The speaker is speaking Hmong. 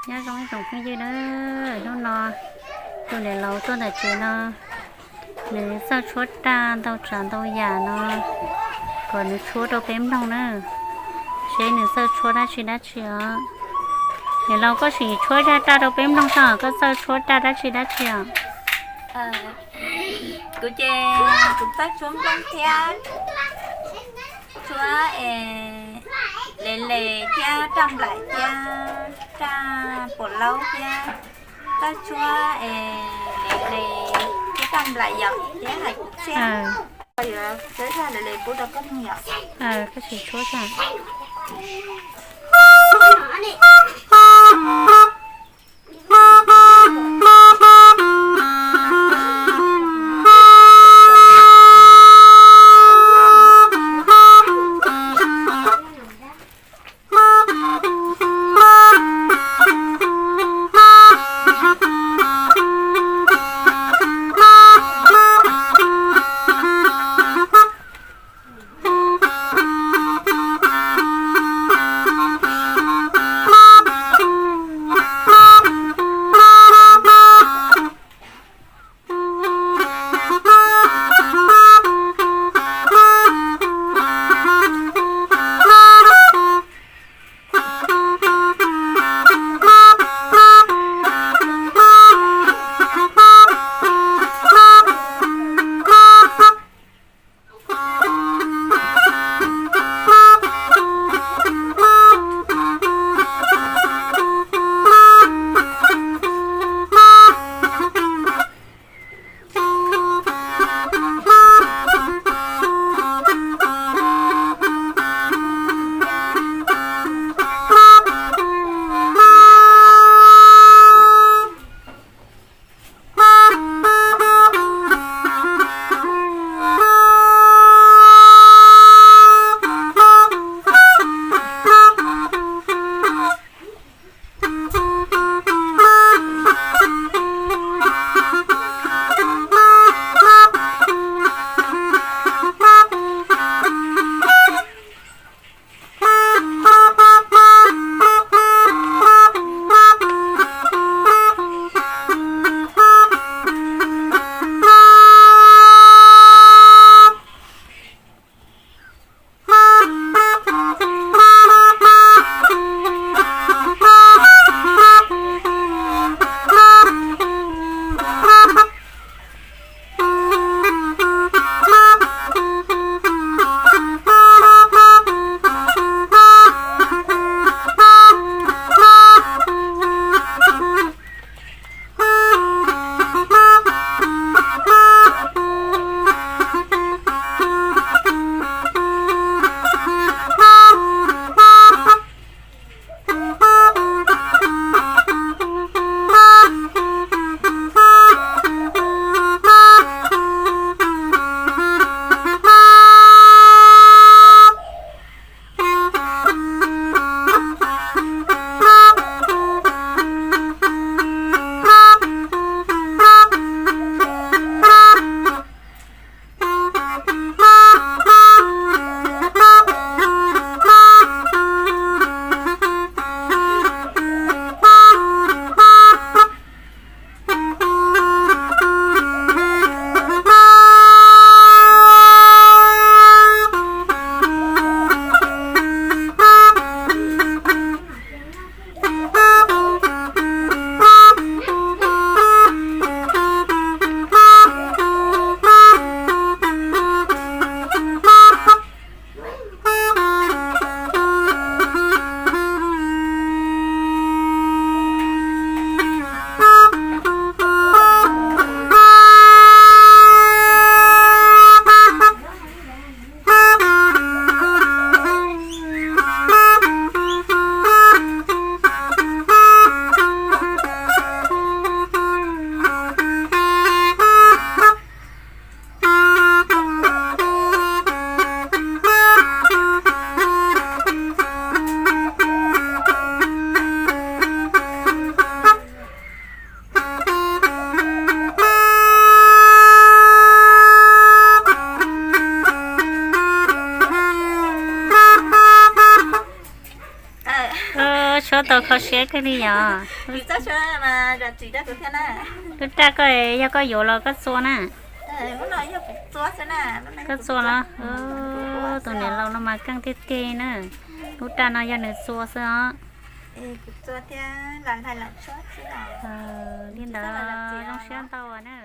Nyob zoo ib tsoom phooj ywg na, hnub no tus niam laus tuaj ntawm tsev no, nws txawj tshuab raj ntau tsav ntau yam no, kom nws tshuab rau peb mloog na, seb nws txawj tshuab dab tsi dab tsi os. Niam laus, koj sim tshuab zaj raj rau peb mloog saib, koj txawj tshuab raj dab tsi dab tsi os? Kuv ces kuv txawj tshuab nplooj thiab, tshuab es le le thiab raj nplaim thiab raj puas laub thiab, txawj tshuab es le le thiab raj nplaim yom, thiab hais kuv txhiaj. Yuav txawj zaj le le pub rau koj mloog yom. Koj sim tshuab tso. Tau kho siab kawg li yog. Lub raj koj yog koj yuav los koj txua na? Koj txua los? Tus niam laus no mas keej tiag tiag na. Lub raj no yog nws txua xwb os. Li ntawd zoo siab ntau na.